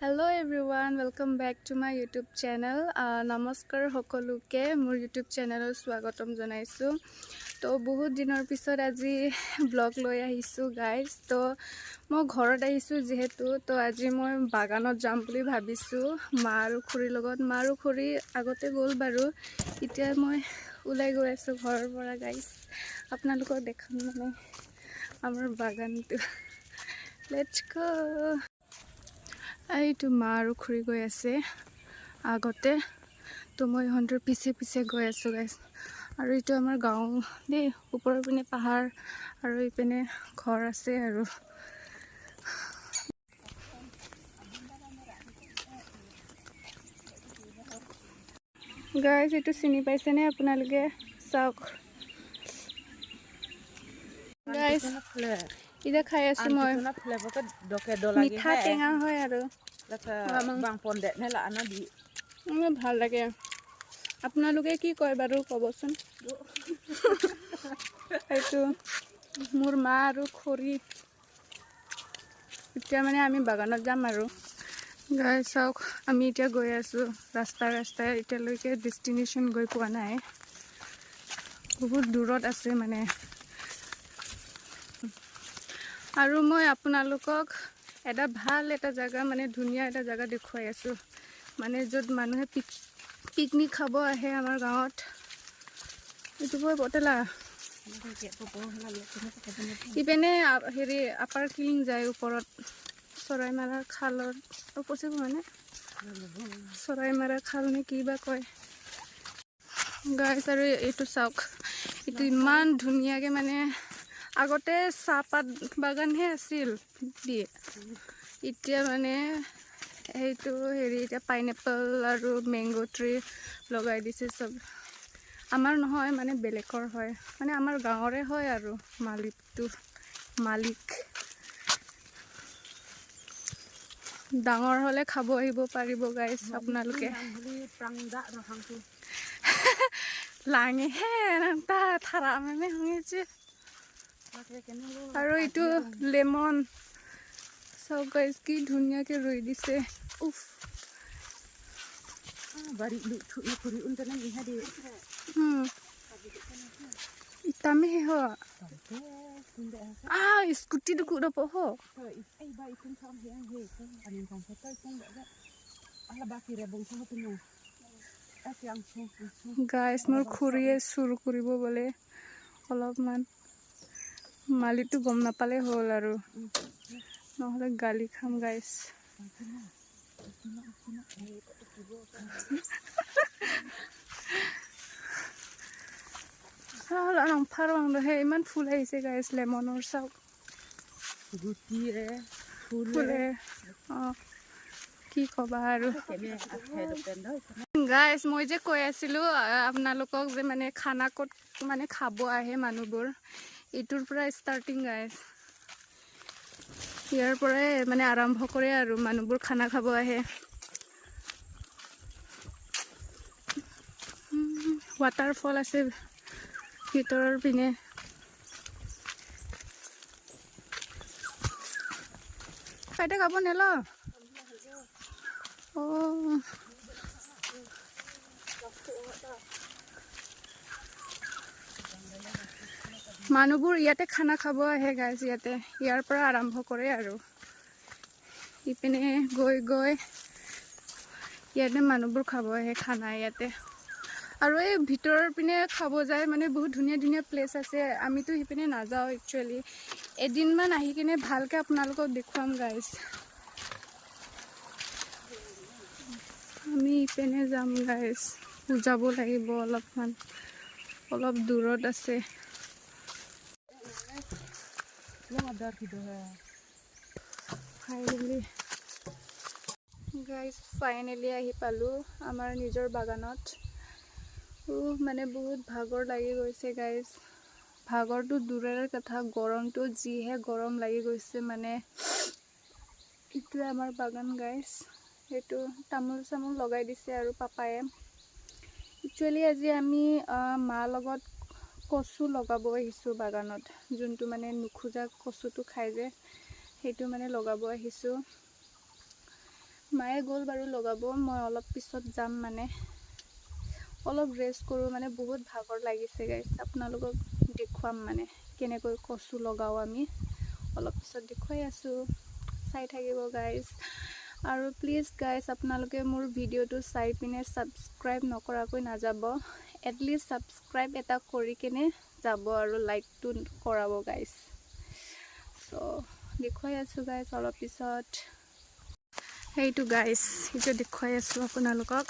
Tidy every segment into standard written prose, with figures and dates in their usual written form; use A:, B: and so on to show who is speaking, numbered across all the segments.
A: Hello everyone, welcome back to my YouTube channel. নমস্কাৰ সকলোকে, মোৰ ইউটিউব চেনেলত স্বাগতম জনাইছোঁ। তো বহুত দিনৰ পিছত আজি ব্লগ লৈ আহিছোঁ গাইজ। তো মই ঘৰত আহিছোঁ যিহেতু, তো আজি মই বাগানত যাম বুলি ভাবিছোঁ মা আৰু খুৰীৰ লগত। মা আৰু খুৰী আগতে গ'ল বাৰু, এতিয়া মই ওলাই গৈ আছোঁ ঘৰৰ পৰা। গাইজ, আপোনালোকক দেখাম মানে আমাৰ বাগানটো। Let's go. এইটো মা আৰু খুৰী গৈ আছে আগতে, তো মই ইহঁতৰ পিছে পিছে গৈ আছোঁ গাইজ। আৰু এইটো আমাৰ গাঁও দেই, ওপৰৰ পিনে পাহাৰ আৰু ইপিনে ঘৰ আছে। আৰু গাইজ, এইটো চিনি পাইছেনে আপোনালোকে? চাওক গাইজ, এতিয়া খাই আছোঁ মই। মিঠা টেঙা হয় আৰু ভাল লাগে। আপোনালোকে কি কয় বাৰু ক'বচোন। এইটো মোৰ মা আৰু খুৰী। এতিয়া মানে আমি বাগানত যাম। আৰু গাইজ চাওক, আমি এতিয়া গৈ আছোঁ ৰাস্তাই ৰাস্তাই। এতিয়ালৈকে ডেষ্টিনেশ্যন গৈ পোৱা নাই, বহুত দূৰত আছে মানে। আৰু মই আপোনালোকক এটা ভাল এটা জেগা, মানে ধুনীয়া এটা জেগা দেখুৱাই আছোঁ, মানে য'ত মানুহে পিকনিক খাব আহে আমাৰ গাঁৱত। এইটো বৈ বটেলা ইপিনে হেৰি আপাৰ কিলিং যায়, ওপৰত চৰাইমাৰা খালৰ পচিব, মানে চৰাইমাৰা খাল নে কি বা কয় গাইছ। আৰু এইটো চাওক, এইটো ইমান ধুনীয়াকৈ, মানে আগতে চাহপাত বাগানহে আছিল দিয়ে, এতিয়া মানে সেইটো হেৰি এতিয়া পাইনএপল আৰু মেংগ' ট্ৰি লগাই দিছে চব। আমাৰ নহয় মানে, বেলেগৰ হয়, মানে আমাৰ গাঁৱৰে হয় আৰু মালিকটো মালিক। ডাঙৰ হ'লে খাব আহিব পাৰিব গাইছ আপোনালোকে। লাঙেহে থাৰা মেমে শুনিছে। আৰু এইটো লেমন চাওক গাইছ, কি ধুনীয়াকৈ ৰুই দিছে। উফ। Itame ho. Ah, scooty du ku ho. Guys, মোৰ খুৰীয়ে চুৰ কৰিব বোলে অলপমান। মালিকটো গম নাপালে হ'ল আৰু, নহ'লে গালি খাম গাইছ। ইমান ফুল আহিছে গাইছ লেমনৰ, চাওক। ফুলে অঁ, কি ক'বা আৰু গাইছ। মই যে কৈ আছিলোঁ আপোনালোকক যে মানে খানা ক'ত মানে খাব আহে মানুহবোৰ, এইটোৰ পৰা ষ্টাৰ্টিং গাইছ। ইয়াৰ পৰাই মানে আৰম্ভ কৰে আৰু মানুহবোৰ খানা খাব আহে। ৱাটাৰফল আছে ভিতৰৰ পিনে। খাইতে খাব নেল। অঁ, মানুহবোৰ ইয়াতে খানা খাব আহে গাইজ। ইয়াতে ইয়াৰ পৰা আৰম্ভ কৰে আৰু ইপিনে গৈ গৈ ইয়াতে মানুহবোৰ খাব আহে খানা ইয়াতে। আৰু এই ভিতৰৰ পিনে খাব যায়, মানে বহুত ধুনীয়া ধুনীয়া প্লেচ আছে। আমিতো সিপিনে নাযাওঁ একচুৱেলি। এদিনমান আহি কিনে ভালকৈ আপোনালোকক দেখুৱাম গাইজ। আমি ইপিনে যাম গাইজ, বুজাব লাগিব অলপমান, অলপ দূৰত আছে। ফাইনেলি গাইজ, ফাইনেলি আহি পালোঁ আমাৰ নিজৰ বাগানত। মানে বহুত ভাগৰ লাগি গৈছে গাইজ। ভাগৰটো দূৰৰে কথা, গৰমটো যিহে গৰম লাগি গৈছে মানে। এইটোৱে আমাৰ বাগান গাইজ। সেইটো তামোল চামোল লগাই দিছে আৰু পাপায়ে। একচুৱেলি আজি আমি মাৰ লগত কচু লগাব আহিছোঁ বাগানত, যোনটো মানে নোখোজা কচুটো খাই যে, সেইটো মানে লগাব আহিছোঁ। মায়ে গ'ল বাৰু লগাব, মই অলপ পিছত যাম, মানে অলপ ৰেষ্ট কৰোঁ, মানে বহুত ভাগৰ লাগিছে গাইজ। আপোনালোকক দেখুৱাম মানে কেনেকৈ কচু লগাওঁ আমি, অলপ পিছত দেখুৱাই আছোঁ, চাই থাকিব গাইজ। আৰু প্লিজ গাইজ, আপোনালোকে মোৰ ভিডিঅ'টো চাই পিনে ছাবস্ক্ৰাইব নকৰাকৈ নাযাব। এটলিষ্ট ছাবস্ক্ৰাইব এটা কৰি কেনে যাব আৰু লাইকটো কৰাব গাইজ। চ' দেখুৱাই আছোঁ গাইজ অলপ পিছত। সেইটো গাইজ, এতিয়া দেখুৱাই আছোঁ আপোনালোকক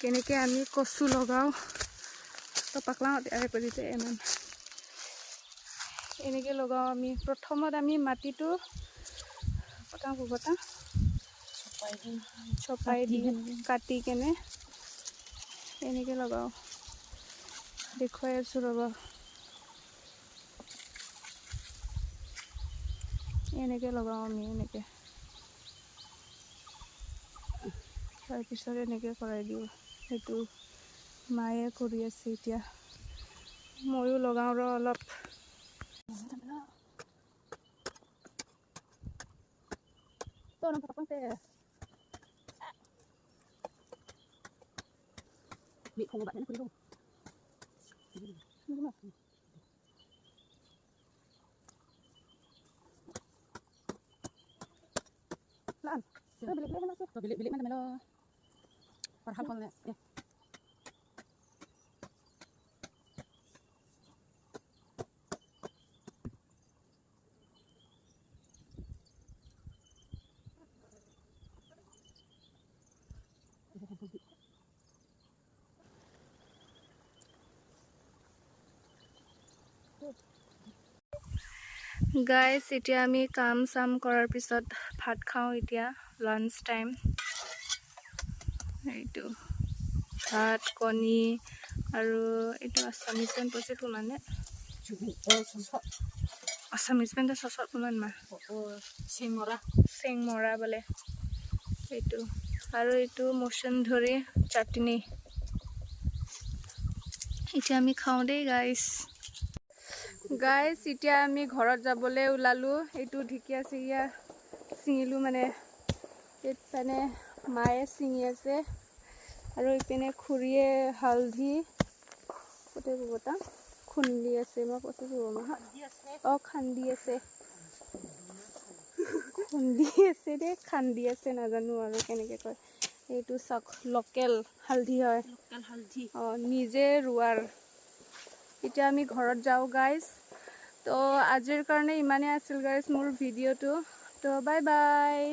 A: কেনেকৈ আমি কচু লগাওঁ। পাকলাওঁ ইমান এনেকৈ লগাওঁ আমি। প্ৰথমত আমি মাটিটো পতা চপাই দি কাটি কেনে এনেকৈ লগাওঁ। দেখুৱাই আছোঁ ৰ'ব। এনেকৈ লগাওঁ আমি এনেকৈ। তাৰপিছত এনেকৈ কৰাই দিওঁ। সেইটো মায়ে কৰি আছে এতিয়া, ময়ো লগাওঁ ৰ অলপ। গাইজ, এতিয়া আমি কাম চাম কৰাৰ পিছত ভাত খাওঁ। এতিয়া লাঞ্চ টাইম। এইটো ভাত, কণী আৰু এইটো আছামিজ পেন পইচা মানে আছামিজ পেন চচত কিমান মা চেংমৰা বোলে এইটো। আৰু এইটো মচন্দৰী চাটনি। এতিয়া আমি খাওঁ দেই গাইজ। গাইজ, এতিয়া আমি ঘৰত যাবলৈ ওলালোঁ। এইটো ঢেকীয়া চেকীয়া ছিঙিলোঁ, মানে এইপিনে মায়ে ছিঙি আছে আৰু ইপিনে খুৰীয়ে হালধি গোটেই খুন্দি আছে। মই কৈছোঁ, অঁ, খান্দি আছে, খুন্দি আছে দেই, খান্দি আছে, নাজানো আৰু কেনেকৈ কয়। এইটো চাওক, লোকেল হালধি হয়। অঁ, নিজে ৰোৱাৰ। এতিয়া আমি ঘৰত যাওঁ গাইজ। তো আজিৰ কাৰণে ইমানেই আছিল গাইজ মোৰ ভিডিঅ'টো। তো বাই বাই।